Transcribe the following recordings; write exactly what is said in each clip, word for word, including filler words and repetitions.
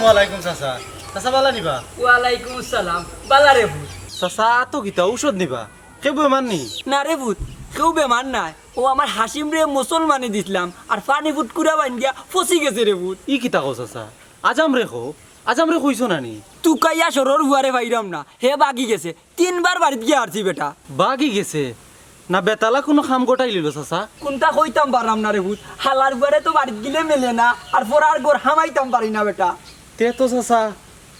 ওয়ালাইকুম চাচা। চাচা, বালা নিবা? ওয়ালাইকুম আসসালাম। বালা রে পুত। চাচা, আতো কিতা ঔষধ নিবা? কেউ বেমার নি? না রে পুত, কেউ বেমার নাই। অউ আমার হাসিমরে মুসলমানি দিছলাম, আর পানি ফুটকুরা বাইন গিয়া ফসি গেছে রে পুত। ই কিতা কও চাচা? আজামরে কও, আজামরে কইছো না নি? তুকাইয়া সরর হুয়ারে পাইরাম না, হে বাগি গেছে। তিনবার বাড়িত গিয়া হারছি বেটা। বাগি গেছে? না বেতালা কুনু কাম গটাইলিলো চাচা? কুনতা কইতাম পাররাম না রে পুত, হালার হুয়ারে তো বাড়িত গেলে মেলে না, আর ফরার ঘর হামাইতাম পারি না বেটা। তে তো চাচা,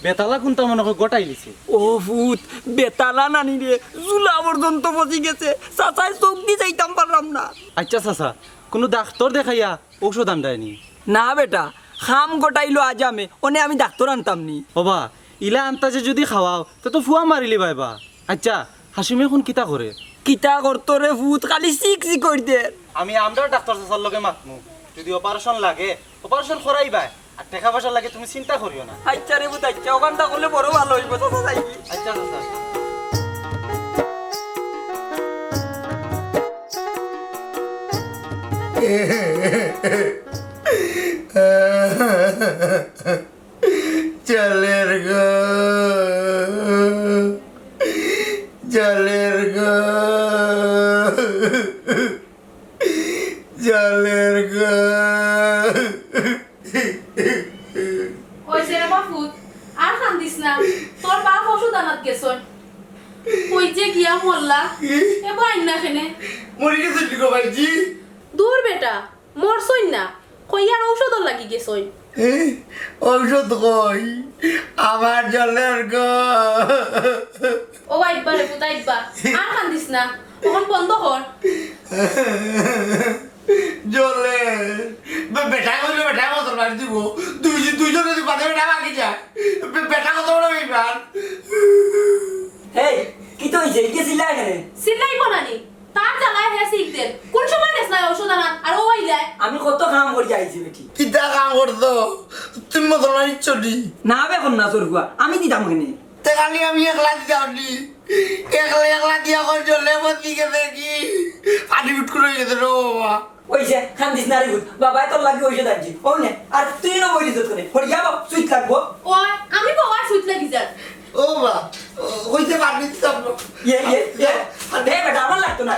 বেতালা কুনতা মনো কয় গটাইলিছে। ও পুত, বেতালা নানি রে, জুলা পর্যন্ত ফসি গেছে, চাচায় চউখ দি চাইতাম পাররাম না। আইচ্ছা চাচা, কুনু ডাক্তর দেখাইয়া ঔষধ আনরায় নি? না বেটা, কাম গটাইলো আজামে, অনে আমি ডাক্তর আনতাম নি। ওবা, ইলা আন্তাজে যুদি খাওয়াও, তে তো ফুয়া মারিলিবায় বা। আইচ্ছা, হাসিমে অখন কিতা করে? কিতা করতো রে পুত, খালি চিক চিক করিতে। আমি আমরার ডাক্তর চাচার লগে মাতমু, যুদি operation লাগে, operation করাইবায়, আর টেকা পয়সা লাগে তুমি চিন্তা করিও না। আইচ্ছা রে পুত, আইচ্ছা, অখানতা করলে বড় ভালা অইবো, চাচা যাই। আইচ্ছা চাচা। চালের গো, চালের গো, চালের গো। অইছে রে বা পুত, আর কান্দিস না। তোর বাপ ঔষধ আনাত গেছইন। কই যে গিয়া মরলা, এবার আইন না কেনে। মরি গেছে নি গো ভাইজি? দূর বেটা, মরছইন না, কইয়ার ঔষধর লাগি গেছইন। এ, ঔষধ কই? আমার চালের গো। ও আইব্বা রে পুত, আইব্বা, আর কান্দিস না, অখন বন্ধ কর। চালের বে-, বেটা কইলে বেটা মতন মারি দিব। দুই, দুইজন যদি বাদে বেটা বাকি যায়। বে-, বেটা কত বড় বেইমান। এই, কিতা অইছে? ইগিয়ে চিল্লায় কেনে? চিল্লাইবো না নি? তার জ্বালায় হে চিক দের। কুন সময় গেছলায় ঔষধ আনাত, আর অউ আইলায়? আমি কত কাম করি আইছি বেটি। কিতা কাম করতো? তুমি মতন মারিচ্ছ নি? না বে, কন্যা চোর ফুয়া, আমি দিতাম কেনে? তে খালি আমি একলা দিতাম নি? একলা, একলা দিয়া কর জলে বন্দি গেছে কি? পানি ফুটকুর অই গেছে রে বাবা। অইছে, কান্দিস না রে পুত। বাবায় তোর লাগি ঔষধ আনছি। অউ নে, আর তুই না বইলি যতক্ষণে। হরিয়া বাপ, সুইচ লাগবো। ওই, আমি বাবার সুইচ লাগি যার। ও বাবা, ও, অইতে পারবি তো আপনি। ইয়ে, ইয়ে, ইয়ে। দে বেটা, আমার লাগতো না।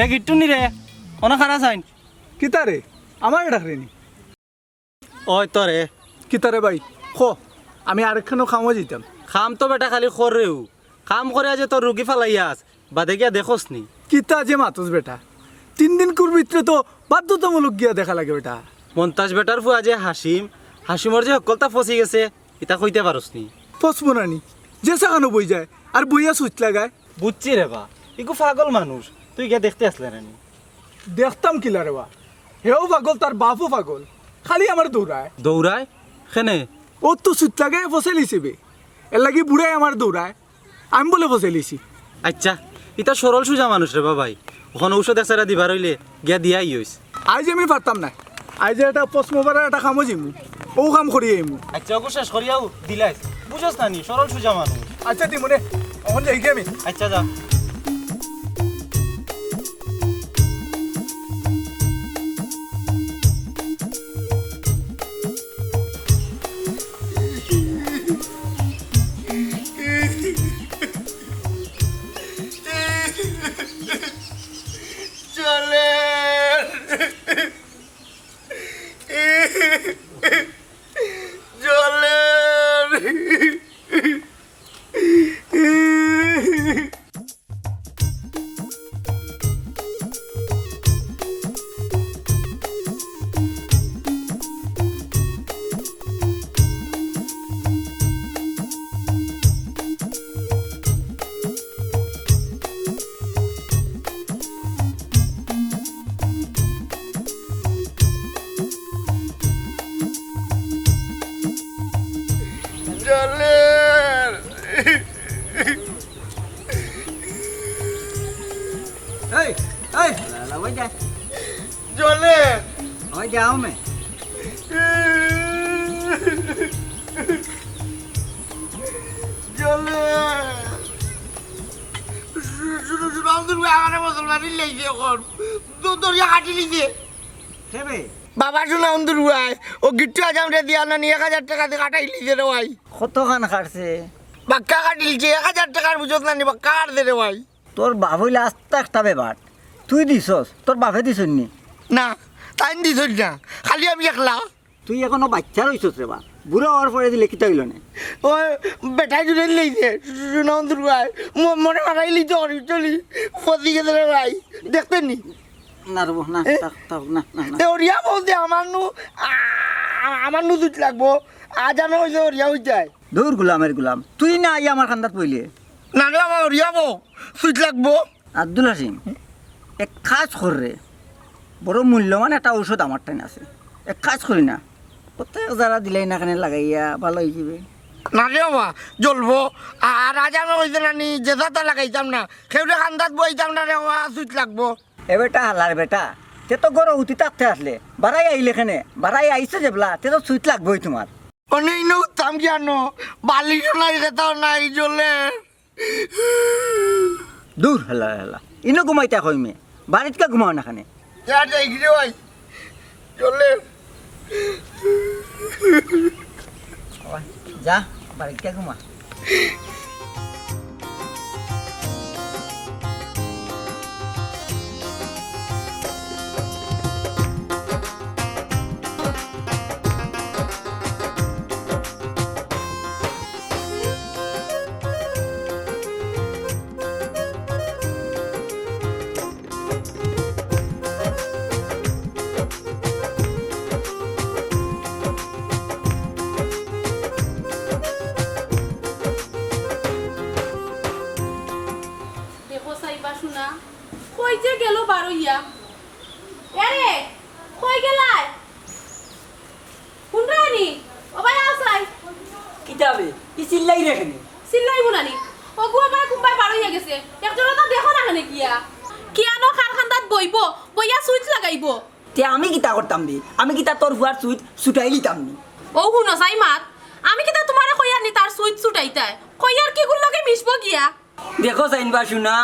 এ গিট্টু নি রে, অনো খাড়া চাইন। কিতা রে? আমারে ডাকরে নি? ওই তো রে। কিতা রে ভাই? ক, আমি আরেকখানো কামো যাইতাম। কাম তো বেটা খালি কর রেউ। কাম করিয়া যে তোর রুগী ফালাইয়াস, বাদে গিয়া দেখোস নি? কিতা যে মাতস বেটা? তিন দিনকুর ভিতরে তো বাধ্যতামূলক গিয়া দেখা লাগে বেটা। মন্তাজ বেটার ফুয়া যে হাসিম, হাসিমর যে হক্কলতা ফসি গেছে, ইতা কইতে পারস নি? ফসমু না নি, যে সেখানো বই যায়, আর বইয়া সুইচ লাগায়। বুঝছি রে বা, ইগু পাগল মানুষ, তুই গিয়া দেখতে আসলে না নি? দেখতাম কিলা রে বা, হেও পাগল, তার বাপও পাগল, খালি আমার দৌড়ায়। দৌড়ায়? কেনে? ও তো সুইচ লাগায় ফসেল হিসেবে, এর লাগি বুড়ায় আমার দৌড়ায়। আমি বলে ফসেলিছি। আচ্ছা, ইতা সরল সুজা মানুষ রে বাবাই। অখন ঔষধ একসারা দিবার অইলে গিয়া দিয়া আইস। আইজ আমি পারতাম না। আইজ এটা পশ্চিমপাড়ার একটা কামো যাইমু। অউ কাম করি আইমু। আচ্ছা, অগু শেষ করিয়াউ দিলাইস। বুঝস না নি, সরল সুজা মানুষ। আচ্ছা, দিমুনে। অখন যাই কি আমি? আচ্ছা, যা। চলেন। চলেন। চলেন। এই, এই, লা, লা, ওই দে। চলেন। ওই দে, আও মে। চলেন। সুনাউন্দুর ভাই আমারে মুসলমানি লইছে অখন। দ-, দরিয়া কাটিলিছে। কে বে? বাবা সুনাউন্দুর ভাই, ও গিট্টু আজামরে দিয়া নানি এক হাজার টেকা দি কাটাইলিছে রে ভাই। কতখান কাটছে? বাক্কা কাটিলিছে, এক হাজার টেকার বুঝছ নানি, বাক্কা কাটছে রে ভাই। তোর বাপ অইলে আস্তা একটা বেবাট। তুই দিছস, তোর বাপে দিছইন নি? না, তাইন দিছইন না, খালি আমি একলা। তুই অখনো বাইচ্চা রইছস রে বা, বুড়া অওয়ার পরে দিলে কিতা অইলো নে? ও বেটায় জুড়ে লইছে, সুনাউন্দুর ভাই, ম-, মনে মারাইলিছে, অরি চলি, ফসি গেছে রে ভাই, দেখতে নি? না রে বা, না, এ? থাক, থাক, না, না, না। তে অরিয়া বলতে আমার নু, আ-, আ-, আমার নু দুধ লাগবো, আজ আমি অইছে অরিয়া অই যায়। দূর গুলামের গুলাম, তুই না আইয়া আমার কান্দাত পইলে। না রে বাবা, অরিয়া বউ, সুইট লাগবো। আব্দুল হাসিম, এক কাজ কর রে, বড় মূল্যবান একটা ঔষধ আমার টাইন আছে, এক কাজ করি না, কত এক জারা দিলাই না কেনে লাগাইয়া ভালা অই যাইবে। না রে বাবা, জ্বলবো। আর আজ আমি অইছে নানি, যে জাতা লাগাইতাম না, কেউরে কান্দাত বইতাম না রে বাবা, সুইট লাগবো। এ বেটা, হালার বেটা, তে তো গরো উঠি থাকতে আসলে, বাড়াই আইলে কেনে, বাড়াই আইছে যেবলা, তে তো সুইট লাগবোই তোমার। অনেই নৌতাম গিয়ানো, বালিশও নাই, খেতাও নাই, জ্বলে। দূর, হালা, হালা। ইনো ঘুমাইতা কইমে। বাড়িত কা ঘুমাও না কেনে? যা, যাই গিরে ভাই। জ্বলে। ওই, যা, বাড়িত কা ঘুমা। দেখো চাইবা শুনা, কই যে গেল বারইয়া। এরে, কই গেলায়? হুনরায়নি? ও ভাই, আও চাই। কিতা বে? ই চিল্লাইরে কেনে? চিল্লাইবো নানি? অগু আবার কুনবায় বারইয়া গেছে। একজনও তো দেখো না কেনে গিয়া। কিয়ানো কার কান্দাত বইবো, বইয়া সুইচ লাগাইবো। তে আমি কিতা করতাম বে? আমি কিতা তোর ফুয়ার সুইচ ছুটাইলিতাম নি? ও হুনো চাই মাত, আমি কিতা তুমারে কইয়ার নি তার সুইচ ছুটাইতায়? কইয়ার কিগুর লগে মিশবো গিয়া? দেখো চাইনবা শুনা,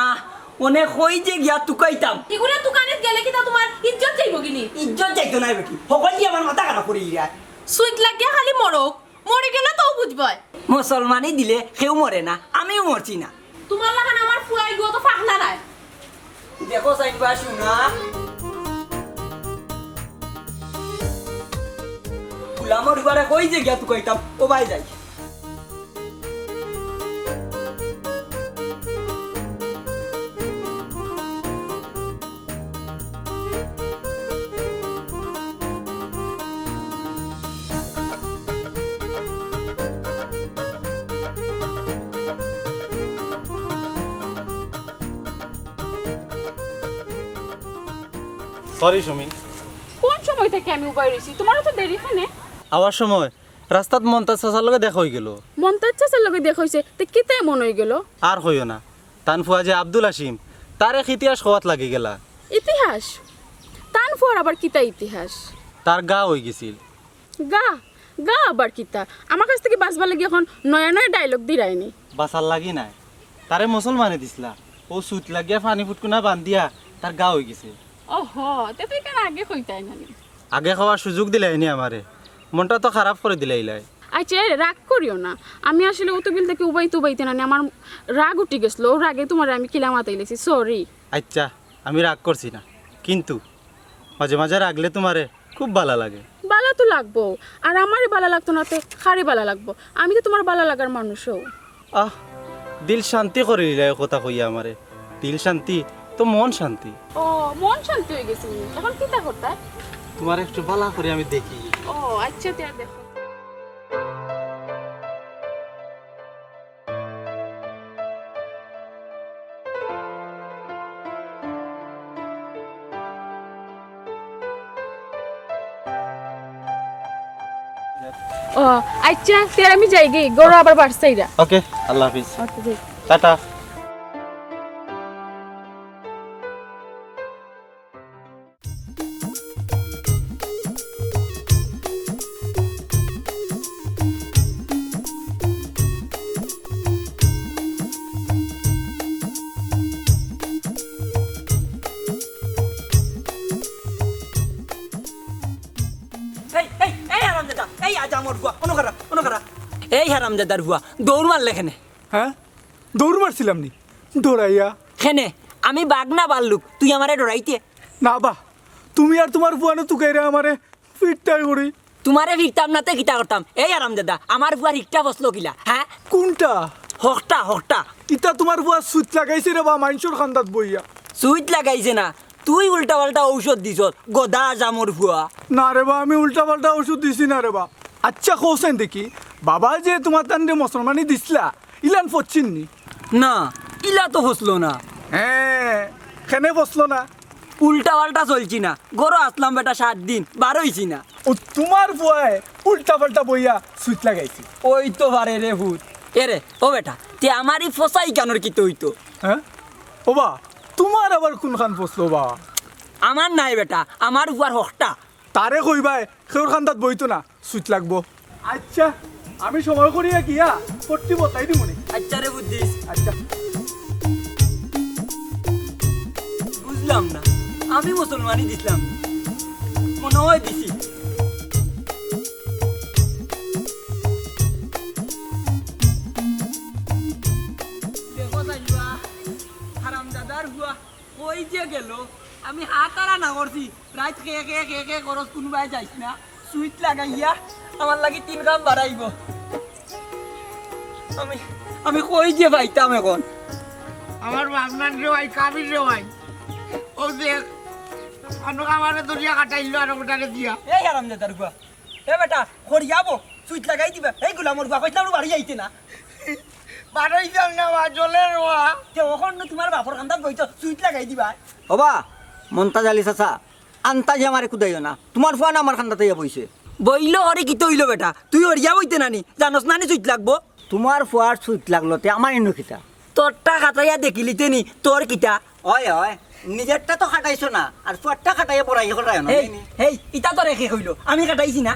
অনে কই যে গিয়া তুকাইতাম। ইগুরে তুকানিত গেলে কিতা তুমার ইজ্জত যাইবো গিনি? ইজ্জত যাইতো নায় বেটি, হকলদি আমার মাথা খারাপ করি ইরা। সুইচ লাগিয়া খালি মরক, মরি গেলে তো বুঝবায়। মুসলমানি দিলে কেউ মরে না, আমিও মরছি না। তুমার লাখান আমার ফুয়াইগু অত ফাকনা নায়। দেখো চাইনবা শুনা, গুলামর ইবারে কই যে গিয়া তুকাইতাম, ও ভাই যাই। Sorry সুমি। কোন সময় থাকি আমি উবাই রইছি? তুমারও তো দেরি কেনে? আওয়ার সময় রাস্তাত মন্তাজ চাচার লগে দেখা অইগেলো। মন্তাজ চাচার লগে দেখা অইছে, তে কিতা এমন অইগেলো? আর কইও না, তান ফুয়া যে আব্দুল হাসিম, তার এক ইতিহাস কওয়াত লাগি গেলা। ইতিহাস? তান ফুয়ার আবার কিতা ইতিহাস? তার গা অইগেছিল। গা? গা আবার কিতা? আমার কাছ থাকি বাঁচবার লাগি অখন নয়া নয়া dialogue দিরায়নি। বাঁচার লাগি নায়, তারে মুসলমানি দিছলা, অউ সুইচ লাগিয়া পানি ফুটকুনা বান্ধিয়া তার গা অইগেছে। ওহো, তে তুই কেনে আগে কইতায় নানি? আগে কওয়ার সুযোগ দিলায়নি আমারে, মনটা তো খারাপ করি দিলাইলায়। আইচ্ছা, এরে রাগ করিও না, আমি আসলে অতবিল থাকি উবাইতে উবাইতে নানি আমার রাগ উঠি গেছিল, অউ রাগে তুমারে আমি কিলা মাতাইলাইছি, sorry। আইচ্ছা, আমি রাগ করছি না, কিন্তু মাঝে মাঝে রাগলে তুমারে খুব বালা লাগে। বালা তো লাগবো, আর আমারে বালা লাগতো না তে কারে বালা লাগবো? আমি তো তুমার বালা লাগার মানুষও। আহ, দিল শান্তি করি দিলায় অউ কথা কইয়া আমারে। দিল শান্তি তো মন শান্তি। ও, মন শান্তি অইগেছে নি? অখন কিতা করতায়? তুমারে একটু বালা করি আমি দেখি। ও, আইচ্ছা, তে দেখো। ও, আইচ্ছা, তে আমি যাইগি, ঘরো আবার বাড়ছাইরা। ওকে, আল্লাহ হাফিজ। ওকে, যাই। টাটা। এই হারামজাদার ফুয়া, দৌড় মারলে কেনে? হ্যাঁ, দৌড় মারছিলাম নি? দৌড়াইয়া? কেনে? আমি বাঘ না ভাল্লুক, তুই আমারে ডরাইতে? না বা, তুমি আর তুমার ফুয়ানে তুকাইরা আমারে ফিরতাই করি। তুমারে ফিরতাম না তে কিতা করতাম? এই হারামজাদা, আমার ফুয়ার হিকটা ফসলো কিলা, হ্যাঁ? কুনটা? হকটা, হকটা। ইতা তুমার ফুয়া সুইত লাগাইছে রে বা, মাইনষর কান্দাত বইয়া। সুইত লাগাইছে না, তুই উল্টা পাল্টা ঔষধ দিছস, গদা আজামর ফুয়া। না রে বা, আমি উল্টা পাল্টা ঔষধ দিছি না রে বা। আচ্ছা, কওছাইন দেখি, বাবা যে তুমার তানরে মুসলমানি দিছলা, ইলান ফচ্ছিন নি? না, ইলা তো ফসলো না। হ্যাঁ, কেনে ফসলো না? উল্টা পাল্টা চলছি না, ঘরো আছলাম বেটা সাত দিন, বার অইছি না। ও তুমার ফুয়ায় উল্টা পাল্টা বইয়া সুইত লাগাইছে। অইতো পারে রে ফুত। এরে, ও বেটা, তে আমার ই ফসা ইখানর কিতা অইতো? হ্যাঁ? ও বা, তুমার আবার কুনখান ফসলো বা? আমার নায় বেটা, আমার ফুয়ার হকটা। তারে কইবায়, কেউর কান্দাত বইতো না, সুইত লাগবো। আচ্ছা, আমি সময় করিয়া গিয়া পট্টি বদলাই দিমুনে। আচ্ছা রে বুদ্ধিস। আচ্ছা। বুঝলাম না, আমি মুসলমানি দিছলাম, মনে অয় দিছি। দেখো যাইবা, হারামজাদার ফুয়া। কই যে গেল? আমি হাত আরা না করছি। রাইত কে কে কে কে করস, কুনুবায় যাইস না। সুইচ লাগাইয়া আমার লাগি তিন কাম বাড়াইবো। আমি, আমি কই যে পাইতাম এখন? আমার বাপ নাই রে ভাই, কাবির রে ভাই। ও দেখ, অন্য আমারে দরিয়া কাটাইল আর ওটারে দিয়া। এই হারামজাদার ফুয়া। এ বেটা, খড়িয়াবো, সুইচ লাগাই দিবা। এই গুলামর ফুয়া, কইছিলাম না বাড়ি আইতে না। বাড়ি যাও না বা, জলের বা। তে অখন তুমার বাপর কান্দাত বইতো, সুইচ লাগাই দিবা। ওবা, মন্তাজ আলী চাচা, আন্তাজে আমারে কুদাইও না। তুমার ফুয়া না আমার কান্দাত আইয়া বইছে। বইলো হরে কিতা অইলো বেটা? তুই হরিয়া বইতে নানি? জানোস নানি সুইচ লাগবো? তুমার ফুয়ার সুইচ লাগলো, তে আমার ইনো কিতা? তোরটা কাটাইয়া দেখিলিতে নি, তোর কিতা? অয়, অয়। নিজেরটা তো কাটাইছো না, আর ফুয়ারটা কাটাইয়া বড়াই করায় না, এই, নাইনি? এই, ইতা তোরে কে কইলো? আমি কাটাইছি না।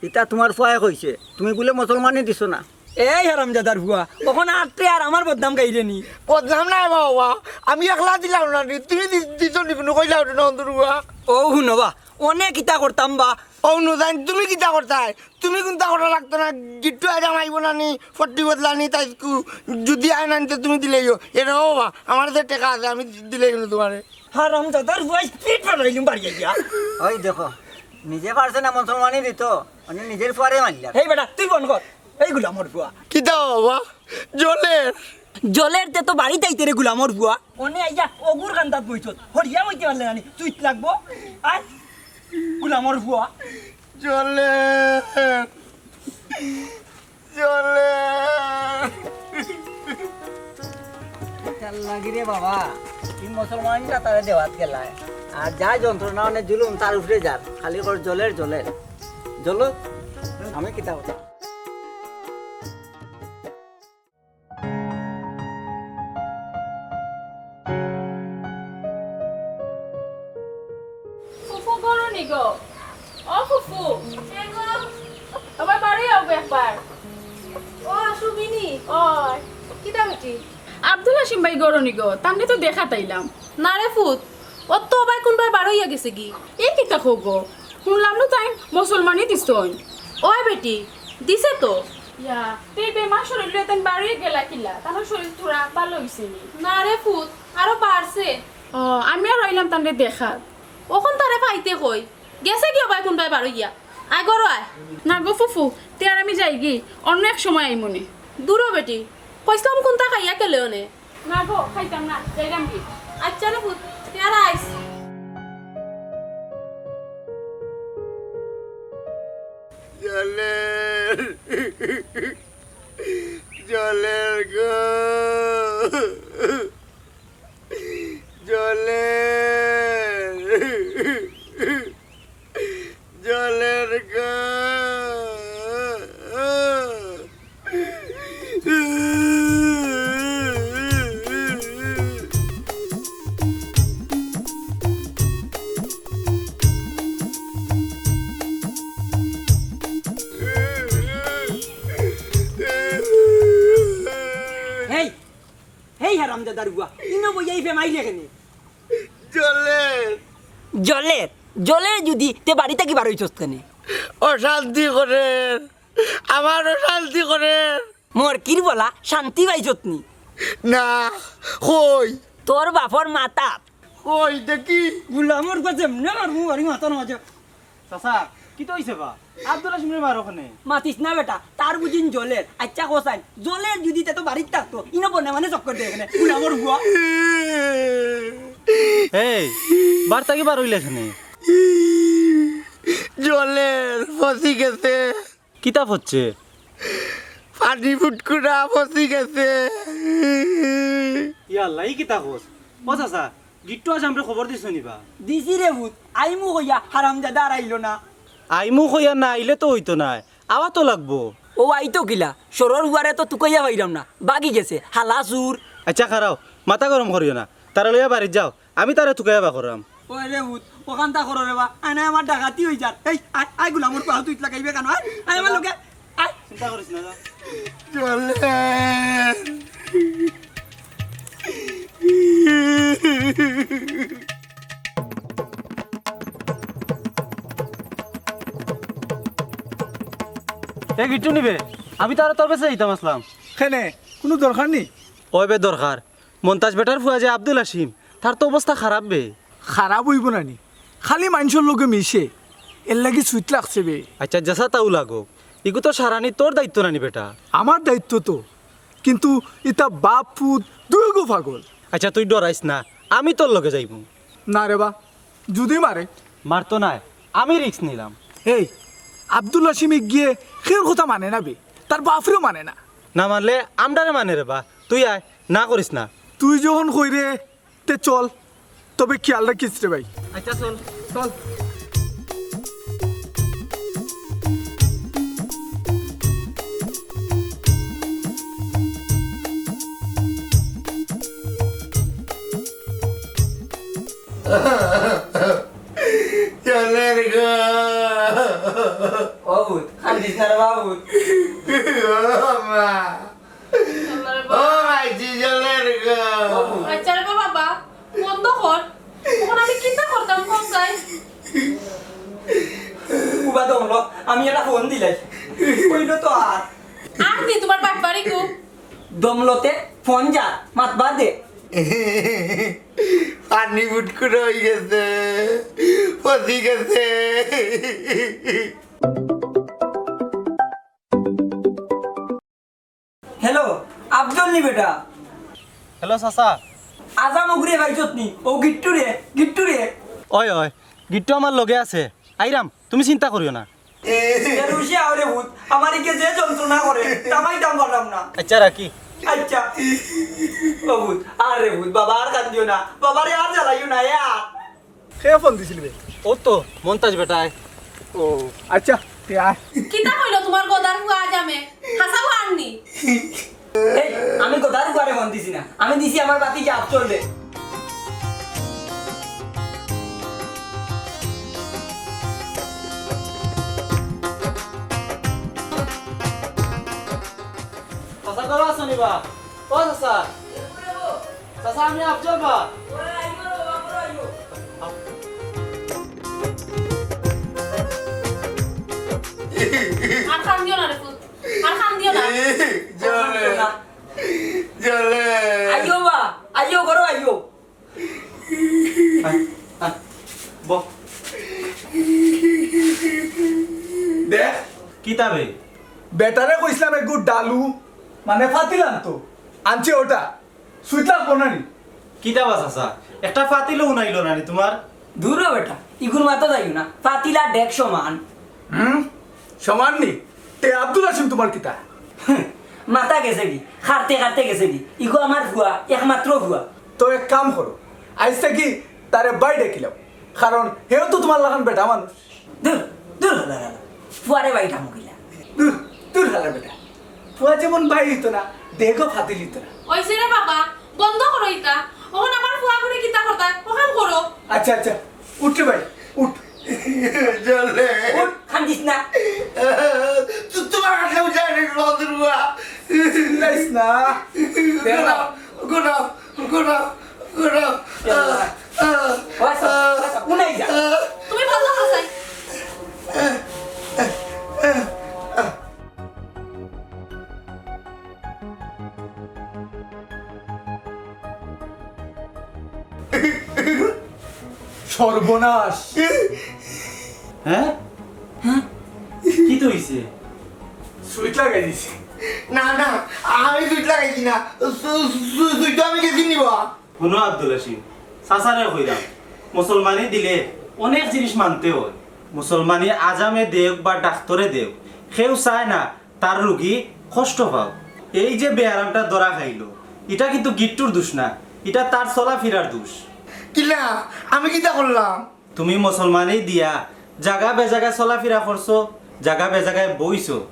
ইতা তুমার ফুয়ায় কইছে, তুমি বুলে মুসলমানি দিছো না। এই হারামজাদার ফুয়া, অখন আটে আর আমার বদনাম গাইরে নি। বদনাম নায় বাবা, আমি একলা দিলাম না নি, তুমি দি-, দিছো নি কুনু কইলাও না অন্তর ফুয়া। ও হুনো বা, অনে কিতা করতাম বা। ও হুনো জান, তুমি কিতা করতায়? তুমি কুনতা করা লাগতো না, গিট্টু আইরা মাইবো না নি, ফট্টি বদলা নি, তাই কু-, যদি আয় না নিতে তুমি দিলেইও। এরে বাবা, আমার যে টেকা আছে, আমি দিলেই তুমারে। হারামজাদার ফুয়া, পিট ফাটাইলিম বাড়ি আইয়া। ওই দেখো, নিজে পারছে না মুসলমানি দিতো, মানে নিজের ফুয়ারে মারলা। এই বেটা, তুই বন্ধ কর। এই গুলামর ফুয়া। কিতা বাবা? জলের? জলের তে তো বাড়িত আইতে রে গুলামর ফুয়া। অনে আইয়া অগুর কান্দাত বইছত। হরিয়া বইতে পারলে নানি? সুইচ লাগবো। আয়। গুলামর ফুয়া। জলের। জলের। কিতার লাগি রে বাবা, ই মুসলমানটা তারে দেওয়াত গেলায়। আর যা যন্ত্রণা অনে জুলুম তার উপরে যার, খালি কর জলের, জলের। জলো, আমি কিতা কথা। ফুফু ঘরো নি গো? ও ফুফু। কে গো? আবার বাড়ি আও গো একবার। ও, আসো মিনি। ওই। কিতা বেটি? আব্দুল হাসিম ভাই ঘরো নি গো? তানরে তো দেখাত আইলাম। না রে ফুত, অউ তো অবায় কুনবায় বার অইয়া গেছেগি। এ কিতা কও গো? হুনলাম নু তাইন মুসলমানি দিছইন। ওই বেটি, দিছে তো। ইয়া, তে বেমার শরীর লইয়া তাইন বারইয়া গেলা কিলা? তান শরীর থুড়া ভালা অইছে নি? না রে ফুত, আরো বাড়ছে। ও, আমি আর আইলাম তানরে দেখাত। অখন তারে পাইতে কই? গেছেগি অবায় কুনবায় বার অইয়া। আয় ঘরো আয়। না গো ফুফু, তে আর আমি যাইগি, অন্য এক সময় আইমুনে। দুরো বেটি, কইছলাম কুনতা খাইয়া গেলে অনে। না গো, খাইতাম না, যাইরাম গি। আচ্ছা রে ফুত, তে আর আইস। জলের, জলের গো, জলের। জলের গো। এই, এই হারামজাদার ফুয়া, ইনো বইয়া ই ফেমাইলে কেনে? জলের। জলের? জলের যুদি, তে বাড়ি থাকি বার অইছস কেনে? অশান্তি করের। আমারও শান্তি করে। মরকির বলা শান্তি পাইছত নি? না, কই? তোর বাপর মাথা। কই দেখি? গুলামর গজে এমনে মারমু বাড়ি মাথার মাঝে। চাচা, কিতা অইছে বা? আব্দুল হাসিমরে মারো কেনে? মাতিস না বেটা, তার বুঝিন জলের। আচ্ছা কছাইন, জলের যদি তে তো বাড়িত থাকতো, ইনো বনে মানে চক্কর দেয় কেনে, গুলামর বুয়া। এই, বাড়ি থাকি বার অইলে কেনে? জলের ফসি গেছে। কিতা ফসছে? পানি ফুটকুরা ফসি গেছে। ইয়া আল্লাহ, ই কিতা কছ? ও চাচা, গিট্টু আজ আমরারে খবর দিছো নি বা? দিছি রে পুত, আইমু কইয়া হারামজাদা আর আইলো না। আইমু কইয়া না আইলে তো অইতো নায়, আওয়া তো লাগবো। ও আইতো কিলা, সরর উয়ারে তো তুকাইয়া পাইরাম না, বাগি গেছে, হালা চুর। আচ্ছা খাড়াও, মাথা গরম করিও না, তারে লইয়া বাড়িত যাও, আমি তারে তুকাইয়া বার কররাম। ওই রে পুত, অখানতা করো রে বা, আয় না আমার ডাকাতি অই যার। এই, আয়, আয় গুলামর পাও তুই লাগাইবে কেনে? আয়, আয় আমার লগে, আয়। চিন্তা করিস না, যা। চলে। এ গিট্টু নি বে, আমি তো আরো তোর গেছে যাইতাম আছলাম। কেনে, কুনু দরকার নি? ওই বে দরকার, মন্তাজ বেটার ফুয়া যে আব্দুল হাসিম, তার তো অবস্থা খারাপ বে। খারাপ অইবো না নি? খালি মানষর লগে মিশে, এরলাগি সুইত লাগছে বে। আচ্ছা, যেছা তাউ লাগউক, ইগু তো সারানি তোর দায়িত্ব না নি বেটা? আমার দায়িত্ব তো, কিন্তু ইতা বাপ পুত দুইগু পাগল। আচ্ছা, তুই ডরাইস না, আমি তোর লগে যাইমু। না রে বা, যুদি মারে? মারতো নায়, আমি risk নিলাম। এই, আব্দুল হাসিম ইগিয়ে কেউর কথা মানে না বে, তার বাফরেও মানে না। না মানলে আমরারে মানে রে বা, তুই আয়, না করিস না। তুই যখন কইরে, তে চল, তবে খিয়াল রাখিস রে ভাই। আচ্ছা চল। চল। চলের গো। ও পুত, কান্দিস না রে বাবা পুত। ও মা। ও মাইজি, চলের গো। আচ্ছা রে বাবা, বন্ধ কর। অখন আমি কিতা করতাম, কও চাই? উবা দমলো, আমি একটা ফোন দিলাই। কইলো তো আর। আর দি তুমার বাটপারি কো। দমলতে ফোন যা, মাতবা দে। পানি ফুটকুরা অই গেছে, ফসি গেছে। হ্যালো, আফজল নি বেটা? হ্যালো চাচা। আজাম ওগুরে পাইছত নি? ও গিট্টু রে, গিট্টু রে। ওই, ওই, গিট্টু আমার লগে আছে। আইরাম, তুমি চিন্তা করিও না। এ রুশিয়া ওরে ভূত, আমার ইকে যে যন্ত্রণা করে, তামাইতাম পারলাম না। আচ্ছা, রাখি। আচ্ছা। ও ভূত, আর রে ভূত, বাবা আর কান্দিও না। বাবারে আর জ্বালাইও না, এ আর। কে ফোন দিছিল বে? ও তো মন্তাজ বেটায়। ও, আচ্ছা, তে আয়। কিতা কইলো তুমার গদার ফুয়া আজামে? হাছা আননি? এই, আমি গদার ফুয়ারে ফোন দিছি না, আমি দিছি আমার ভাতিজা আফজলরে। চাচা, ঘরো আছো নি বা? ও চাচা। চাচা, আমি আফজল বা। আর কান্দিও না রে পুত, আর কান্দিও না। জ্বলে। জ্বলে। আইও বা, আইও, ঘরো আইও। আয়, আয়, বহ। দেখ। কিতা বে? বেটারে কইছলাম এগু ডালু, মানে ফাতিল আনতো। আনছে ওটা। সুইতলা কোনানি? কিতা বা চাচা? একটা ফাতিলও উনাইলো না নি তুমার? দূর হ বেটা, ইগুর মাতো যাইও না। ফাতিল আর ডেক সমান। হুম? সমান নি? তে আব্দুল হাসিম তুমার কিতা? হুম, মাথা গেছেগি, খারতে খারতে গেছেগি। ইগু আমার ফুয়া, একমাত্র ফুয়া। তো এক কাম করো, আইজ থাকি তারে ভাই ডাকিলাও, কারণ হেও তো তুমার লাখান বেটা মানুষ। দূর, দূর হালার হালা। ফুয়ারে ভাই ডাকমু কিলা? দূর, দূর হালার বেটা। ফুয়া যেমন ভাই অইতো না, ডেকও ফাতিল অইতো না। অইছে রে বাবা, বন্ধ করো ইতা। অখন আমার ফুয়া ঘরে কিতা করতায়, অখান করো। আচ্ছা, আচ্ছা, উঠ রে ভাই, উঠ। জ্বলে। উঠ, কান্দিস না। তু-, তুমার কাছে আমি যাই রে, লজর ফুয়া। চিল্লাইস না। ঘুরাও, ঘুরাও, ঘুরাও, ঘুরাও। জ্বলে। আহ, আহ, ও আচ্ছা, আহ, আচ্ছা, উনাই যা। আহ। তুমি বন্ধ করো চাই। সর্বনাশ। হ্যাঁ? কিতা অইছে? সুইচ লাগাই দিছে। না না, আমি সুইচ লাগাইছি না। সু- সু- সুইচ তো আমি গেছি নিবা। হুনো আব্দুল হাসিম, চাচারে কইরাম, মুসলমানি দিলে অনেক জিনিস মানতে অয়। মুসলমানি আজামে দেউক বা ডাক্তরে দেউক, কেউ চায় না তার রুগী কষ্ট পাউক। এই যে বেয়ারামটা ধরা খাইলো, ইটা কিন্তু গিট্টুর দোষ না, ইটা তার চলাফিরার দোষ। কিলা, আমি কিতা করলাম? তুমি মুসলমানি দিয়া জাগা বেজাগায় চলাফিরা করছো, জাগা বেজাগায় বইছো।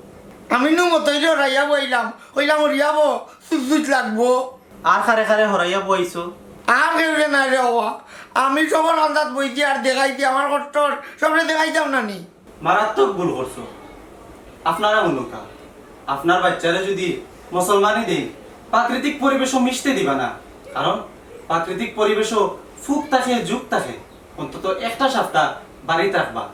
আমি নু মতইরে হরাইয়া বইলাম, কইলাম হরিয়াবো, সুইচ সুইচ লাগবো। আর খারে খারে হরাইয়া বইছো। আর কেউরে নাই রে বাবা, আমি সবর আন্দাজ বইছি আর দেখাইছি আমার কষ্টর, সবরে দেখাইতাম না নি। মারাত্মক ভুল করছো। আপনারা হুনউক্কা, আপনার বাচ্চারে যদি মুসলমানি দেইন, প্রাকৃতিক পরিবেশো মিশতে দিবা না, কারণ প্রাকৃতিক পরিবেশো ফুক থাকে, জুক থাকে, অন্তত একটা সপ্তাহ বাড়িত রাখবা।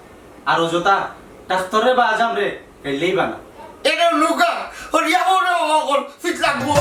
আর অযথা ডাক্তররে বা আজামরে গাইল্লাইবা না। এটা লুকা, হরিয়াবো রে বাবা, অকল সুইচ লাগবো।